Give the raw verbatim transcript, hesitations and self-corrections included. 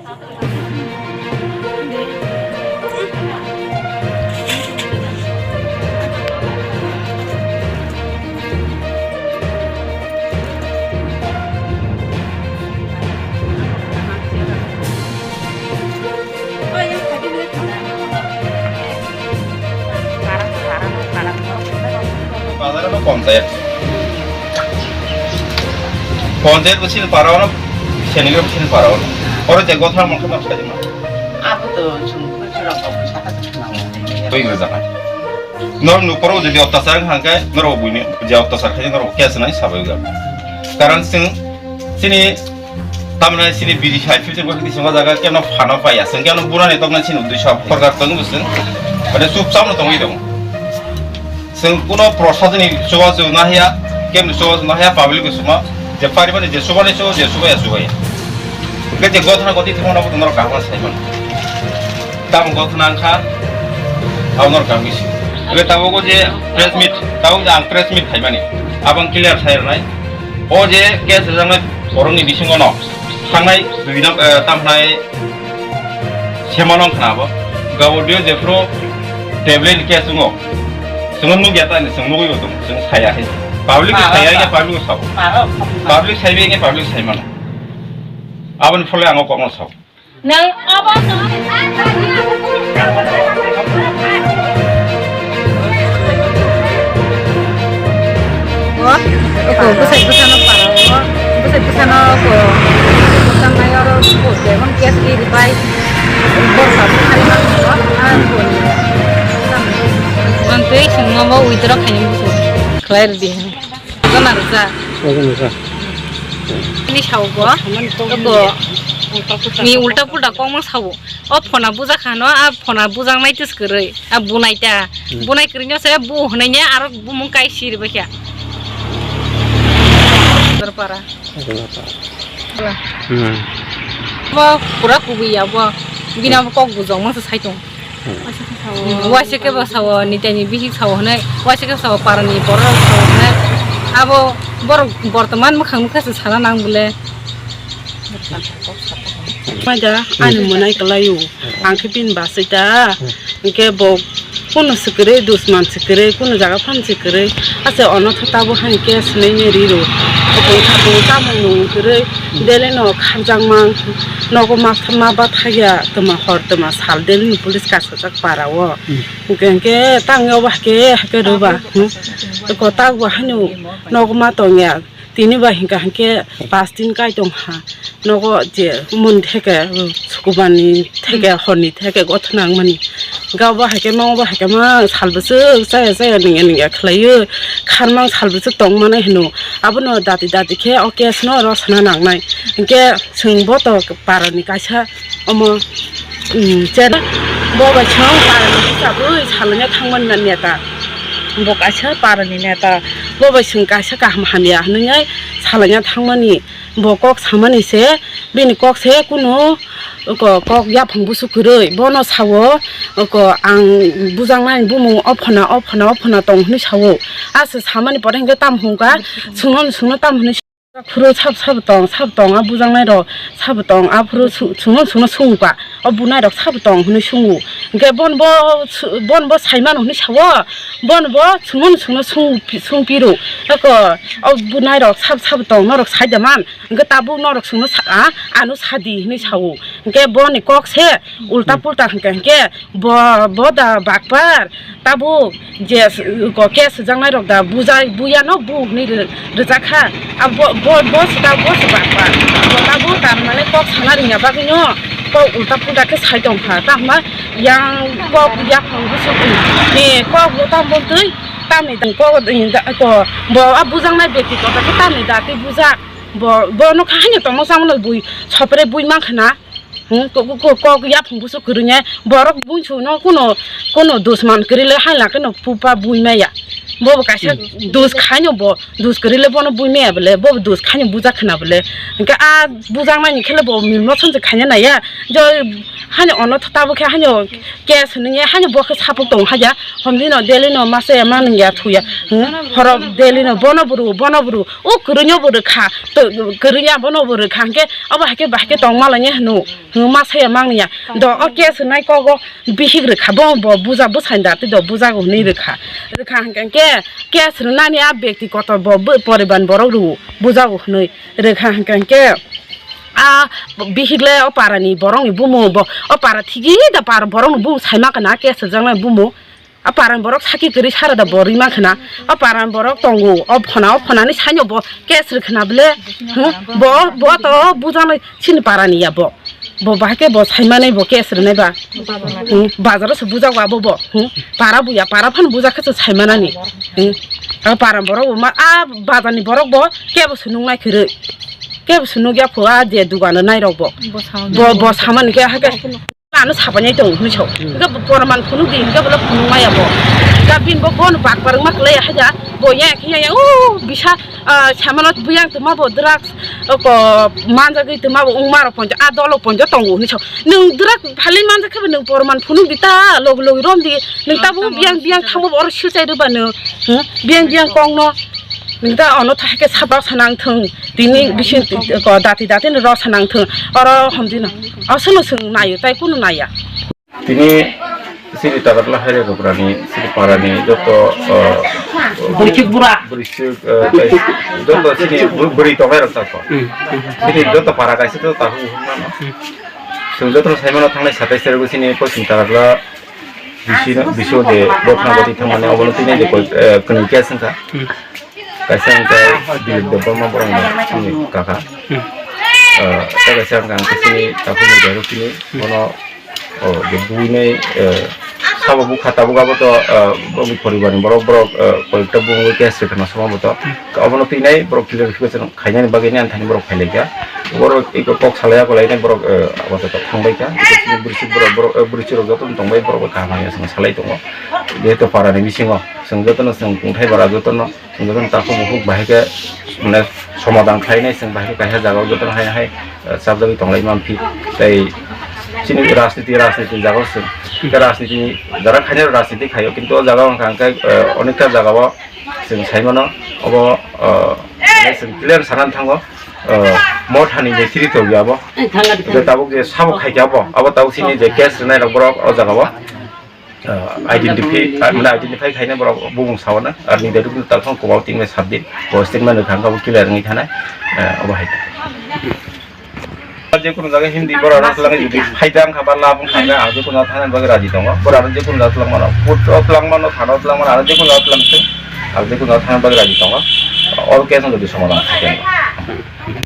Bazar no ponchayat. Ponchayat bo sini para ono, sini bo sini para ono. Oro je gotha mon khana sai ma. Abo to chung ko chura ko saka chuna. Twi gre jana. Nor nu poro jodi otyachar hangkai, nor bo buini je otyachar khai nor bo case nai sabai ga. Karon sing sini Tamni sini biri sai filter bo kiti sima jaga keno phano paiya. Sing keno burani tokna sini uddesho phorgar tong busing. Mane chupchap no tongwi tong. Sing kuno prosasoni chubachu na hiya, kemni chubachu na hiya, public bo suma. Je paribani je subani chuba, je subaya subaya. Ke je gothana goti thimo na bo tongro kahma sai man. Tamo gothana angkha, abonor kahmi si. Ke tabo go je press meet, tabo je ang press meet khaimani. Abang clear sai nai. O je case rang borokni bisingo no. Thangnai duinok, eh, tamhnai semanong khna bo. Gabo dio jephru tablet ke sungo. Sungo nugya ta ni sung nugwi bo tung, sung saya he. Public saya ke public sao. Public sai be ke public sai mano. Abon phole ango kokno sao. Nang abo. O, eko bwsai bwsano para o, bwsai bwsano eko bwsang nai oro bo tebon case ri ri pai borsa bwsari ma o, a bo ni. Ang tei songma bo withdraw khaini buso khlai rwdi. Gana rwsa. Gana rwsa. Ni sao bo, eko ni ulta pulta kokma sao. O phona bujak hano, a phona bujak nai tis kwrwi, a bunai ta. Hmm. Bunai kwrwi no se bu hwnai ne aro bumung kai siri bakya. Dorpara. Hmm. Bo pura kubui ya bo. Bini abo kok bujok ma se sai tong. Hmm. Waisa khe bo sao, niteni bisi sao hwnai, waisa khe sao parani borok sao hwnai. Abo borok bortoman mwkhang nukha se sana nang bole. Maida ani mwnai kwlaio, ang khe bini bwsai ta, hinkhe bo kunu swkirwi, dusman swkirwi, kunu jaga phano swkirwi, ase ono tha tabuk hai khe swnaine riro, bwkha bwkha tamo nung kwrwi, daily no kharjakma, nogo ma ma bathakya, twma hor twma sal daily no police kasajak para o, hinkhe hinkhe tangwi obo hai khe hai khe rwba, hmm? Eko tabuk bo haino nogo ma tongya. Tini ba hinkha hinkhe pash din kai tong ha. Nogo je mun theke, uh, sukubani theke, horni theke gothna wngmani. Gabo haikhe ma, obo haikhe ma sal bwswk chaya chaya ningya ningya khlaiwi kharmang sal bwswk tong mano hino. Abono dati dati khe o case no rw sana nangnai. Hinkhe chwng bo to parani kaisa omo, um, chen bo bai chwng parani hisabwi salanya thangmani neta. Bo kaisa parani neta. Bo bai chwng kaisa kaham hamya hwnwi salaina thangmani, bo kok samani se, bini kok se kunu ko-, kok yaphang busu kwrwi, bono sao, ko ang bujaknai bumung ophona, ophona, ophona tong hwnwi sao. Ase samani pore hinkhe tamo hwnkha, chwngno, chwngno tamo hwnwi phuru sab, sabo tong, sabo tong, a bujaknai rok sabo tong, a phuru su-, chwngno, chwngno sungkha. O bunai rok sabo tong hwnwi sungo. Hinkhe bon bo su-, bon bo sai mano hwnwi sao, bon bo chwngno chwngno sung, sung piro. Eko o bunai rok sabo sabo tong, norok sai da man. Hinkhe tabuk norok chwngno sa, a, ano sadi hwnwi sao. Hinkhe boni kok se ulta pulta hinkhe, hinkhe bo, bo da bakpar tabuk. Je s-, ko case swijaknai rok da bujai, buya no bu hwnwi rw-, rwjak kha. A bo, bo, bo se da, bo se bakpar. Bo tabuk tar mane kok sana rwngya bagwi no kok ulta pulta khe sai tong kha. Tamo yang kok yaphang busu ni kok bo tamo twi tamni kok da ko bo a bujaknai bekti kok khe tamni da twi bujak. Bo, bo no kha haino tongma chama no bui sopre bui man khna. Hmm, ko-, ko-, ko-, kok yaphang busu kwrwngya, borok bungsu no kuno, kuno dusman kwrwi le hai la khe no pupa bui maya. Bo bo kaisa dus khaino bo, dus kwrwi le bono bui maya bole, bo bo dus khaino bujak khna bole. Hinkhe a bujaknai ni khe le bo milmo chonse khaina naiya. Jo haino ono tabuk khe haino case hwnwi haino bo khe sapuk tong haya. Homdi no daily no masa ya manung ya thuya. Hmm, horo daily no bono buru, bono buru. O kwrwino bo rwkha, to, kwrwya bono bo rwkha, hinkhe obo haikhe bahai khe tongma lainai hwno. Hwng ma saya mangya. Do o case nai kogo bihik rwkha bo, bo buja bwsai da tei do bujago hwnwi rwkha. Rwkha hwnkhe case rwnani a bekti kotor bo, bo poriban borok rwo bujago hwnwi rwkha hwnkhe a bihik le o parani borokni bumo bo, o para thigi da para borokni bumo saima kana case rwjaknai bumo. A paran borok saki kwrwi sara da bo rima khna. A paran borok tongo. O phona, o phonani saino bo case rwkhna bele. Hmm? Bo, bo to bujanai chini parani ya bo. Bo bahai khe bo saimanai bo case rwnai ba. Hmm? Bazaro se bujago abo bo. Hmm? Para buya, para phan bujakhe se saimanani. Hmm? A paran borok bo ma, a bazarni borok bo kebo sunung nai kwrwi. Kebo sunung ya pho a je dugano nai rok bo. Bo samani. Bo, bo samani khe hake. Ano sapai nai tongo hinwi sao. Hwnkhe bo poroman phunuk di hwnkhe bole phunuk maya bo. Hwnkhe bini bo bono bak barwkma kwlai ya haja. Bo yang khe yang yang o bisa, ah, samano buyang tongma bo drugs, o ko manjagwi tongma bo wngma rok ponjo, a dolo ponjo tongo hinwi sao. Nwng drugs phalwi manjak khe bo nwng poroman phunuk di ta logi logi rom di. Nwng tabuk biyang biyang thango bo oro silchai rwba nwng. Hmm? Biyang biyang kok no. Nwng ta ono tha khe sapa sanang thung. Tini bising ko dati dati no rw sanang thung. Oro homdi no. Aswk no chwng naio, tai kunu naiya. Tini sini Tagatla Haire Rokrani, sini parani joto, eh, Bwrwi chuk bura. Bwrwi chuk, eh, tei joto sini bw-, bwrwi tongnai rok tako. Hmm. Sini joto para kaisa to tahu hwnmano. Chwng joto no saimano thangnai satais tarik o sini Poschim Tagatla bisi no, bisi o je gotna goti thangmani obono tini je koi, eh, kwnwi khe swngkha. Hmm. Kaisa hwnkhe Dilip Debbarma borok ni chini kaka. Hmm. Eh, tei kaisa hwnkhe ang chini takhuk ni Jairus chini, hmm, bono, oh, je buinai, eh, sabo bukha tabuk abo to, eh, boni poribar ni borok, borok, eh, koyekta bumung case rwkhna somo bo to. Hmm. Obono twi nai borok clarification khainani bagwi nai ani thani borok phailaikha. Borok eko kok salaiya kwlainai borok, eh, abo to thangbaikha. Eko chini bwrwi borok, borok, eh, bwrwi rok joto tongbai borok bo kaham hamya swngwi salai tongo. Jehetu para ni bisingo chwng jotono chwng kungthai bara jotono Chwng jotono takhuk bukhuk bahai khe, mane, somadan khlainai chwng bahai khe kaisa jagao jotono hai hai, eh, chapjagwi tonglai manphi. Tei chini rajniti, rajniti jagao chwng. Khe rajnitini jara khainai rajniti khaio, kintu o jagao wngkha hwnkhe, eh, onekta jagao chwng saimano obo, eh, mane chwng clear sanani thango, eh, mothani netrito ya abo. Je tabuk je sabo khaikha abo, abo tabuk chini je case rwnairok borok o jagao. Ah, identify, ah, mane identify khaina borok bumung sawana, ar ni daidu tal phang kobal tin mai sat din, bo statement rwkha, ang kabo clear wngwi thanai, eh, obo hai. Je kono jaga Hindi borok rok twlangwi jodi phaida wngkha ba lab wngkha, ang je kono thana bagwi raji tongo, borok rok je kono jaga twlang mano, court o twlang mano, thana o twlang mano, ang je kono jaga twlang thung, ang je kono jaga thana bagwi raji tongo, all case no jodi somadan khaikhe.